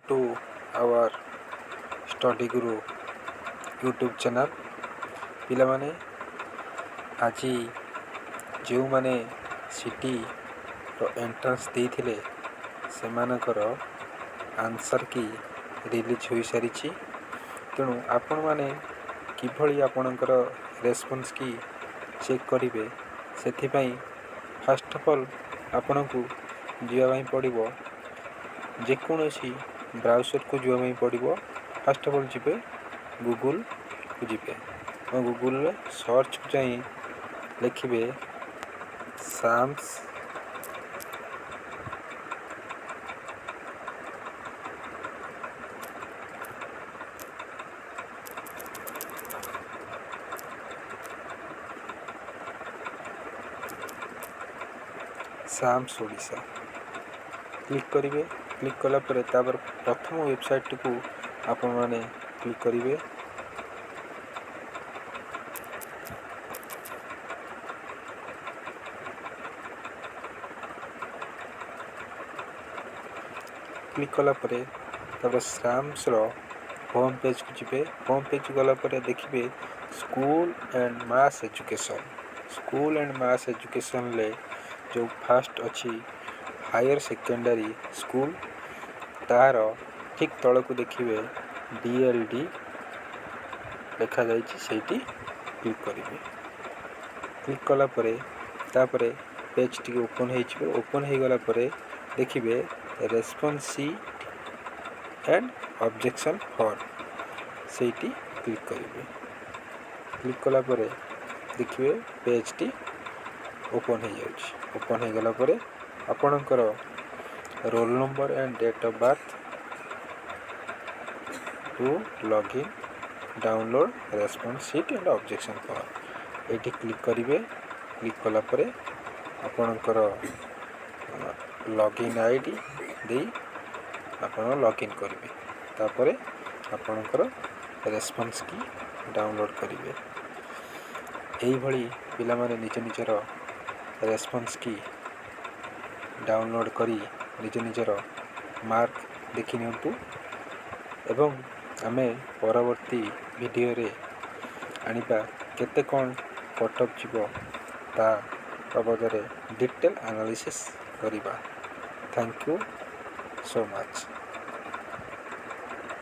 To our Study Guru YouTube channel. ପିଲାମାନେ, ଆଜି ଯେଉଁମାନେ ସିଟିର ଏଣ୍ଟ୍ରାନ୍ସ ଦେଇଥିଲେ, ସେମାନଙ୍କର ଆନ୍ସର୍ କି ରିଲିଜ୍ ହୋଇସାରିଛି। ତେଣୁ ଆପଣମାନେ କିଭଳି ଆପଣଙ୍କର ରେସ୍ପନ୍ସ କି ଚେକ୍ କରିବେ, ସେଥିପାଇଁ ଫାଷ୍ଟ ଅଫ୍ ଅଲ୍ ଆପଣଙ୍କୁ ଯିବା ପାଇଁ ପଡ଼ିବ, ଯେକୌଣସି ବ୍ରାଉସର୍କୁ ଯିବା ପାଇଁ ପଡ଼ିବ। ଫାଷ୍ଟ ଅଫ୍ ଅଲ୍ ଯିବେ, ଗୁଗୁଲ୍କୁ ଯିବେ ଏବଂ ଗୁଗୁଲ୍ରେ ସର୍ଚ୍ଚକୁ ଯାଇ ଲେଖିବେ ସାମ୍ସ ସାମ୍ସ ଓଡ଼ିଶା। କ୍ଲିକ୍ କରିବେ। କ୍ଲିକ୍ କଲା ପରେ ତାପରେ ପ୍ରଥମ ୱେବସାଇଟ୍ଟିକୁ ଆପଣମାନେ କ୍ଲିକ୍ କରିବେ। କ୍ଲିକ୍ କଲା ପରେ ତାପରେ ସାମ୍ସର ହୋମ୍ ପେଜ୍କୁ ଯିବେ। ହୋମ୍ ପେଜ୍ ଗଲା ପରେ ଦେଖିବେ School and Mass Education। School and Mass ଏଜୁକେସନ୍ରେ ଯେଉଁ ଫାଷ୍ଟ ଅଛି ହାୟର ସେକେଣ୍ଡାରୀ ସ୍କୁଲ, ତାହାର ଠିକ୍ ତଳକୁ ଦେଖିବେ ଡି ଏଲ୍ ଡ଼ି ଲେଖାଯାଇଛି, ସେଇଠି କ୍ଲିକ୍ କରିବେ। କ୍ଲିକ୍ କଲା ପରେ ତାପରେ ପେଜ୍ ଟିକେ ଓପନ୍ ହେଇଯିବ। ଓପନ୍ ହେଇଗଲା ପରେ ଦେଖିବେ response sheet and objection form, ସେଇଠି କ୍ଲିକ୍ କରିବେ। କ୍ଲିକ୍ କଲା ପରେ ଦେଖିବେ ପେଜ୍ଟି ଓପନ୍ ହେଇଯାଉଛି। ଓପନ୍ ହେଇଗଲା ପରେ ଆପଣଙ୍କର roll number and date of birth to login, download response sheet and objection form, ଏଇଠି କ୍ଲିକ୍ କରିବେ। କ୍ଲିକ୍ କଲା ପରେ ଆପଣଙ୍କର ଲଗ୍ଇନ୍ I D ଦେଇ ଆପଣ ଲଗ୍ଇନ୍ କରିବେ। ତାପରେ ଆପଣଙ୍କର ରେସ୍ପନ୍ସ କି ଡାଉନଲୋଡ଼୍ କରିବେ। ଏଇଭଳି ପିଲାମାନେ ନିଜ ନିଜର ରେସ୍ପନ୍ସ କି ଡାଉନଲୋଡ଼୍ କରି ନିଜ ନିଜର ମାର୍କ ଦେଖି ନିଅନ୍ତୁ ଏବଂ ଆମେ ପରବର୍ତ୍ତୀ ଭିଡ଼ିଓରେ ଆଣିବା କେତେ କ'ଣ କଟ୍ ଅଫ୍ ଯିବ, ତା ବାବଦରେ ଡିଟେଲ୍ ଆନାଲିସିସ୍ କରିବା। Thank you so much.